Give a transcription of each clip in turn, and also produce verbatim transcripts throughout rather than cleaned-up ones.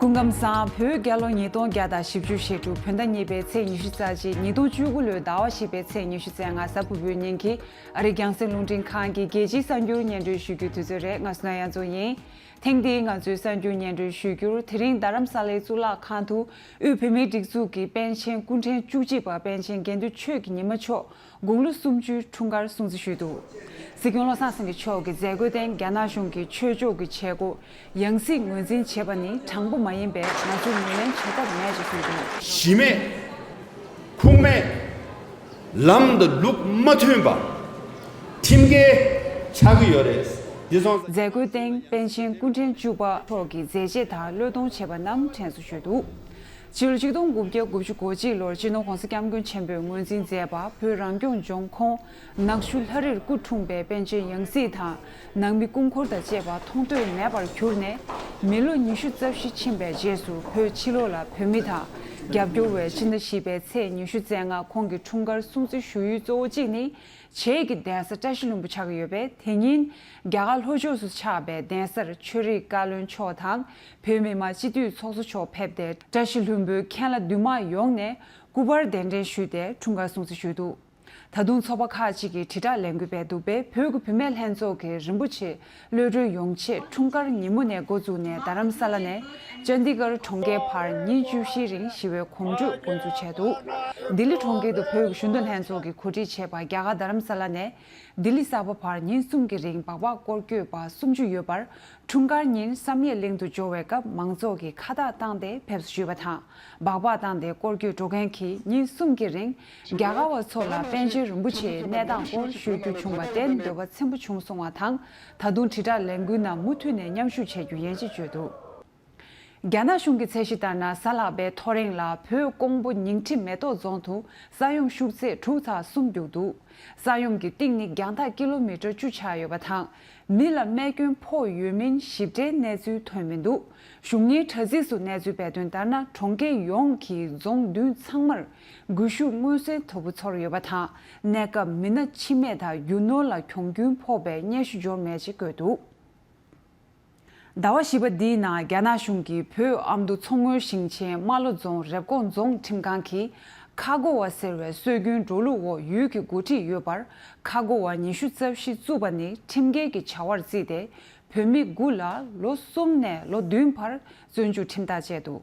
སྐུ་ཁམས་བཟང་། བོད་རྒྱལ་ལོ་ཉིས་སྟོང་བརྒྱ་དང་བཞི་བཅུ་ཞེ་དྲུག་བོད་ཟླ་གཉིས་པའི་ཚེས་ཉི་ཤུ་རྩ་གཅིག་ཉིས་སྟོང་བཅུ་དགུ་ལོའི་ཟླ་བ་བཞི་པའི་ཚེས་ཉི་ཤུ་རྩ་ལྔ་གཟའ་ཕུར་བུའི་ཉིན་གྱི་ཨ་རི་རྒྱང་སྲིང་རླུང་འཕྲིན་ཁང་གི་རྒྱལ་སྤྱིའི་གསར་འགྱུར་སྙན་སྒྲོན་ཞུ་རྒྱུའི་དུས་ཚོད་རེད། ང་སུ་ན་གཡང་འཛོམས་ཡིན། ཐེངས་འདིའི་ང་ཚོའི་གསར་འགྱུར་སྙན་སྒྲོན་ཞུ་རྒྱུར། དེ་རིང་རྡ་རམ་ས་ལའི་གཙུག་ལག་ཁང་དུ་དབུས་བོད་མིའི་སྒྲིག་འཛུགས་ཀྱི་པཎ་ཆེན་སྐུ་ཕྲེང་བཅུ་གཅིག་པ་པཎ་ཆེན་དགེ་འདུན་ཆོས་ཀྱི་ཉི་མ་མཆོག་དགུང་ལོ་སུམ་ཅུའི་འཁྲུངས་སྐར་སྲུང་བརྩི་ཞུས་འདུག་སྲིད་སྐྱོང་བློ་བཟང་སེང་གེ་མཆོག་གིས་མཛད་སྒོའི་སྟེང་རྒྱ་ནག་གཞུང་གིས་ཆོས་ཕྱོགས་ཀྱི་བྱེད་སྒོ་ཡང་སྲིད་ངོས་འཛིན་བྱེད་པ་ནི་དྲང་པོ་མ་ཡིན་པས་ང་ཚོས་ངོས་ལེན་བྱེད་ཐབས་མེད་ཅེས་གསུངས་འདུག་གཞི་མེད། ཁུངས་མེད། ལམ་དང་ལུགས་མ་མཐུན་པ། ཁྲིམས་འགལ་ཆགས་ཀྱི་ཡོད་རེད། འདི་སོང་། མཛད་སྒོའི་སྟེང་པཎ་ཆེན་སྐུ་ཕྲེང་བཅུ་པ་མཆོག་གི་མཛད་རྗེས་དང་བློས་གཏོང་བྱས་པ་རྣམས་དྲན་གསོ་ཞུས་འདུག་སྤྱི་ལོ་ཆིག་སྟོང་དགུ་བརྒྱ་དགུ་བཅུ་གོ་གཅིག་ལོར་སྤྱི་ནོར་༸གོང་ས་༸སྐྱབས་མགོན་ཆེན་པོས་ངོས་འཛིན་མཛད་པ་བོད་རང་སྐྱོང་ལྗོངས་ཁོངས་ནག་ཆུ་ལྷ་རིར་སྐུ་འཁྲུངས་པའི་པཎ་ཆེན་ཡང་སྲིད་དང་ནང་མི་སྐུ་འཁོར་དང་བཅས་པ་མཐོང་ཐོས་མེད་པར་གྱུར་ནས། མི་ལོ་ཉི་ཤུ་རྩ་བཞི་ཕྱིན་པའི་རྗེས་སུ་བོད་ཕྱི་ལོགས་ལ་བོད་མི་དང་རྒྱབ་སྐྱོར་བས་ཕྱི་ཟླ་བཞི་པའི་ཚེས་ཉི་ཤུ་རྩ་ལྔ་ཁོང་གི་འཁྲུངས་སྐར་སྲུང་བརྩི་ཞུ་ཡུལ་གཙོ་བོ་གཅིག་ནི། བྱེས་ཀྱི་གདན་ས་བཀྲ་ཤིས་ལྷུན་པོ་ཆགས་ཀྱི་ཡོད་པས། དེ་ཉིན་རྒྱ་གར་ལྷོ་ཕྱོགས་སུ་ཆགས་པའི་གདན་སར་ཆོས་རིག་བཀའ་བློན་མཆོག་དང་བོད་མི་མང་སྤྱི་འཐུས་ཚོགས་གཙོ་མཆོག་ཕེབས་ཏེ། བཀྲ་ཤིས་ལྷུན་པོའི་མཁན་བླ་འདུས་མང་ཡོངས་ནས་སྐུ་པར་གདན་འདྲེན་ཞུས་ཏེ་འཁྲུངས་སྐར་སྲུང་བརྩི་ཞུས་འདུག་ད་དུང་ཚོགས་པ་ཁག་ཅིག་གིས་དྲིལ་བསྒྲགས་ལས་འགུལ་སྤེལ་འདུག་པས། བོད་ཀྱི་བུད་མེད་ལྷན་ཚོགས་ཀྱིས་རིན་པོ་ཆེ་གློད་གྲོལ་ཡོང་ཆེད་འཁྲུངས་སྐར་ཉིན་མོ་ནས་འགོ་བཙུགས་ནས་རྡ་རམ་ས་ལ་ནས་ཅན་དི་གར་གྲོང་ཁྱེར་བར་ཉིན་བཅུ་བཞིའི་རིང་ཞི་བའི་གོམ་བགྲོད་འགོ་འཛུགས་བྱས་འདུག་ལྡི་ལི་གྲོང་ཁྱེར་དུ་བོད་ཀྱི་གཞོན་ནུ་ལྷན་ཚོགས་ཀྱིས་གོ་སྒྲིག་བྱས་པ། རྒྱ་གར་རྡ་རམ་ས་ལ་ནས་ལྡི་ལི་གསར་པ་བར་ཉིན་གསུམ་གྱི་རིང་སྦག་སྦག་སྐོར་སྐྱོད་པ་སུམ་ཅུ་ཡོད་པར། འཁྲུངས་སྐར་ཉིན་བསམ་ཡས་གླིང་དུ་འབྱོར་བའི་སྐབས་མང་ཚོགས་ཀྱིས་ཁ་བཏགས་བཏང་སྟེ་ཕེབས་བསུ་ཞུས་པ་དང་། སྦག་སྦག་བཏང་སྟེ་སྐོར་སྐྱོད་འགྲོ་མཁན་གྱིས་ཉིན་གསུམ་གྱི་རིང་རྒྱ་གར་བ་ཚོ་ལ་པཎ་ཆེན་རིན་པོ་ཆེའི་གནས་སྟངས་སྐོར་ཞུ་རྒྱུ་བྱུང་བར་བརྟེན་འདོད་པ་ཆེན་པོ་བྱུང་སོང་བ་དང་། ད་དུང་དྲིལ་བསྒྲགས་ལས་འགུལ་ནང་མུ་མཐུད་ནས་མཉམ་ཞུགས་བྱེད་རྒྱུ་ཡིན་ཞེས་བརྗོད་འདུག་རྒྱ་ནག་གཞུང་གི་ཚད་གཞི་ལྟར་ན། གཟའ་ལྷག་པའི་ཐོ་རེངས་ལ་བོད་ཀོང་པོ་ཉིང་ཁྲི་མེ་ཏོག་རྫོང་དུ་ས་ཡོམ་ཤུགས་ཚད་དྲུག་ཚེག་གསུམ་རྒྱུག་འདུག་ས་ཡོམ་གྱི་གཏིང་ནི་རྒྱང་ཐག་ཀི་ལོ་མི་ཊར་བཅུ་ཆགས་ཡོད་པ་དང་། མི་ལ་རྨས་སྐྱོན་ཕོག་ཡོད་མིན་ཞིབ་ཕྲའི་གནས་ཚུལ་ཐོན་མི་འདུག་གཞུང་གཉེར་དྲ་ཚིགས་སུ་གནས་ཚུལ་སྤེལ་དོན་ལྟར་ན། གྲོང་ཁྱེར་ཡོངས་ཀྱི་རྫོང་བདུན་ཚང་མར་སྒུལ་ཤུགས་མངོན་གསལ་དོད་པོ་ཚོར་ཡོད་པ་དང་། གནས་སྐབས་མི་སྣ་འཆི་རྨས་དང་རྒྱུ་ནོར་ལ་གྱོང་གུན་ཕོག་པའི་སྙན་ཞུ་འབྱོར་མེད་ཅེས་བཀོད་འདུག་ཟླ་བ་བཞི་པ་འདིའི་ནང་རྒྱ་ནག་གཞུང་གིས་བོད་ཨ་མདོ་མཚོ་སྔོན་ཞིང་ཆེན་རྨ་ལྷོ་རྫོང་རེབ་གོང་རྫོང་ཁྲིམས་ཁང་གིས་ཁ་སྒོ་བ་ཟེར་བའི་སྲོལ་རྒྱུན་འགྲོ་ལུགས་འོག་ཡུལ་གྱི་འགོ་ཁྲིད་ཡོད་པར་ཁ་སྒོ་བ་ཉི་ཤུ་རྩ་བཞི་བཙུགས་པ་ནི་ཁྲིམས་འགལ་གྱི་བྱ་བར་བརྩིས་ཏེ། བོད་མི་དགུ་ལ་ལོ་གསུམ་ནས་ལོ་བདུན་བར་བཙོན་འཇུག་ཁྲིམས་ཐག་བཅད་འདུག་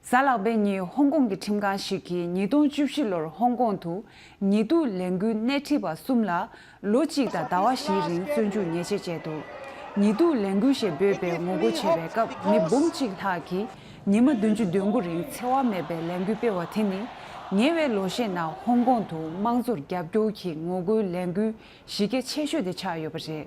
གཟའ་ལྷག་པའི་ཉིན་ཧོང་ཀོང་གི་ཁྲིམས་ཁང་ཞིག་གིས་ཉིས་སྟོང་བཅུ་བཞི་ལོར་ཧོང་ཀོང་དུ་ཉེས་འདུག་ལས་འགུལ་སྣེ་ཁྲིད་པ་གསུམ་ལ་ལོ་གཅིག་དང་ཟླ་བ་བཞིའི་རིང་བཙོན་འཇུག་ཉེས་ཆད་བཅད་འདུག་ཉེས་འདུག་ལས་འགུལ་ཞེས་འབོད་པའི་ངོ་རྒོལ་བྱེད་པའི་སྐབས་མི་འབུམ་གཅིག་ལྷག་གིས་ཉི་མ་བདུན་ཅུ་དོན་དགུ་རིང་འཚེ་བ་མེད་པའི་ལས་འགུལ་སྤེལ་བ་དེ་ནི་ཉེ་བའི་ལོ་ཤས་ནང་ཧོང་ཀོང་དུ་དམངས་གཙོར་རྒྱབ་སྐྱོར་གྱི་ངོ་རྒོལ་ལས་འགུལ་གཞི་རྒྱ་ཆེ་ཤོས་དེ་ཆགས་ཡོད་པ་རེད།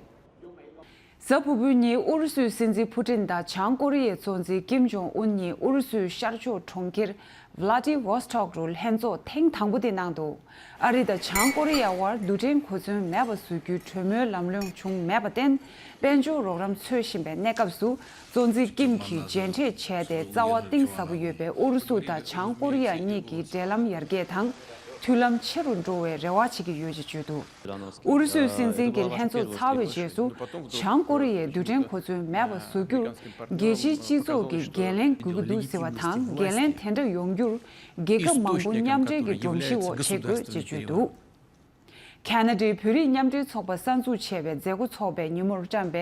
གཟའ་ཕུར་བུའི་ཉིན་ཨུ་རུ་སུའི་སྲིད་འཛིན་ཕུ་ཏིན་དང་བྱང་ཀོ་རི་ཡའི་གཙོ་འཛིན་ཀིམ་ཇོང་ཨུན་གཉིས་ཨུ་རུ་སུའི་ཤར་ཕྱོགས་གྲོང་ཁྱེར་ཝ་ལ་ཏི་ཝོ་སི་ཐོག་རུ་ལྷན་ཚོགས་ཐེངས་དང་པོ་དེ་གནང་འདུག་ཨ་རི་དང་བྱང་ཀོ་རི་ཡ་དབར་རྡུལ་ཕྲན་གོ་མཚོན་མེད་པ་བཟོ་རྒྱུའི་གྲོས་མོལ་ལམ་ལྷོང་བྱུང་མེད་པར་བརྟེན། དཔལ་འབྱོར་རོགས་རམ་འཚོལ་བཞིན་པའི་གནས་སྐབས་སུ་གཙོ་འཛིན་ཀིམ་གྱིས་མཇལ་འཕྲད་བྱས་ཏེ། རྩ་བ་གཏིང་ཟབ་པོ་ཡོད་པའི་ཨུ་རུ་སུ་དང་བྱང་ཀོ་རི་ཡ་གཉིས་ཀྱི་འབྲེལ་ལམ་ཡར་རྒྱས་དང་། མཐུན་ལམ་ཆེ་རུ་འགྲོ་བའི་རེ་བ་བྱེད་ཀྱི་ཡོད་ཅེས་བརྗོད་འདུག་ཨུ་རུ་སུའི་སྲིད་འཛིན་གྱི་ལྷན་ཚོགས་ཚར་བའི་རྗེས་སུ་བྱང་ཀོ་རི་ཡས་རྡུལ་ཕྲན་གོ་མཚོན་མེད་པ་བཟོ་རྒྱུར་རྒྱལ་སྤྱིའི་སྤྱི་ཚོགས་ཀྱིས་འགན་ལེན་དགོས་ཀྱི་འདུག་ཟེར་བ་དང་། འགན་ལེན་དེ་འདྲ་ཡོང་རྒྱུར་རྒྱལ་ཁབ་མང་པོ་མཉམ་འབྲེལ་གྱི་སྒྲོམ་གཞི་འོག་བྱེད་དགོས་ཅེས་བརྗོད་འདུག་ཁ་ན་ཌའི་བོད་རིགས་མཉམ་འབྲེལ་ཚོགས་པ་གསར་འཛུགས་བྱས་པའི་མཛད་སྒོ་འཚོགས་པའི་ཉིན་མོར་བཀྲམ་པའི་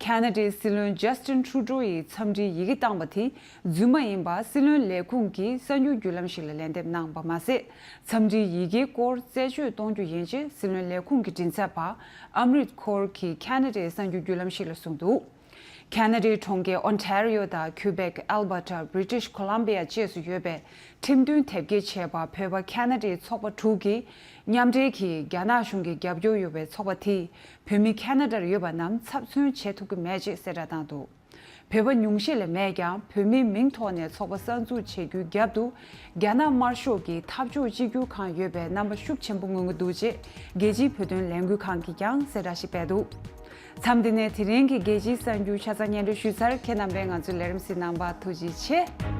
ཁ་ན་ཌའི་སྲིད་བློན་ཇ་སི་ཊིན་ཁྲུ་ཌོ་ཡིས་འཚམས་འདྲིའི་ཡི་གེ་བཏང་བ་དེ་རྫུན་མ་ཡིན་པ་སྲིད་བློན་ལས་ཁུངས་ཀྱི་གསར་འགྱུར་བརྒྱུད་ལམ་ཞིག་ལ་ལན་འདེབས་གནང་བ་མ་ཟད། འཚམས་འདྲིའི་ཡི་གེའི་སྐོར་རྩད་གཅོད་གཏོང་རྒྱུ་ཡིན་ཅེས་སྲིད་བློན་ལས་ཁུངས་ཀྱི་མགྲིན་ཚབ་པ་ཨམ་རིད་ཁོར་གྱིས་ཁ་ན་ཌའི་གསར་འགྱུར་བརྒྱུད་ལམ་ཞིག་ལ་གསུངས་འདུག་ཁ་ན་ཌའི་གྲོང་ཁྱེར་ཨོན་ཊ་རི་ཡོ་དང་ཁུ་བེག། ཨལ་བྷར་ཊ། བྷི་རི་ཊིཤ་ཁོ་ལམ་བྷི་ཡ་བཅས་སུ་ཡོད་པའི་ཁྲིམས་མཐུན་དེབ་སྐྱེལ་བྱས་པ་བོད་པ་ཁ་ན་ཌའི་ཚོགས་པ་དྲུག་གིས་མཉམ་འབྲེལ་གྱིས་རྒྱ་ནག་གཞུང་གི་རྒྱབ་སྐྱོར་ཡོད་པའི་ཚོགས་པ་དེས་བོད་མི་ཁ་ན་ཌར་ཡོད་པ་རྣམས་ཚབ་མཚོན་བྱེད་ཐུབ་ཀྱི་མེད་ཅེས་གསལ་བསྒྲགས་བཏང་འདུག་བོད་པ་ཉུང་ཤས་ལས་མེད་ཀྱང་། བོད་མིའི་མིང་ཐོག་ནས་ཚོགས་པ་གསར་འཛུགས་བྱེད་རྒྱུའི་རྒྱབ་ཏུ་རྒྱ་ནག་དམར་ཤོག་གི་འཐབ་ཕྱོགས་གཅིག་གྱུར་ཁང་ཡོད་པའི་རྣམ་པ་ཤུགས་ཆེན་པོ་མངོན་གྱི་འདུག་ཅེས་རྒྱལ་སྤྱིའི་བོད་དོན་ལས་འགུལ་ཁང་གིས་ཀྱང་གསལ་བསྒྲགས་ཤིག་སྤེལ་འདུག་མཚམས་འདི་ནས་དེ་རིང་གི་རྒྱལ་སྤྱིའི་གསར་འགྱུར་ཆ་ཚང་སྙན་སྒྲོན་ཞུས་ཚར། ཁྱེད་རྣམ་པས་ང་ཚོའི་ལས་རིམ་གཟིགས་གནང་བར་ཐུགས་རྗེ་ཆེ།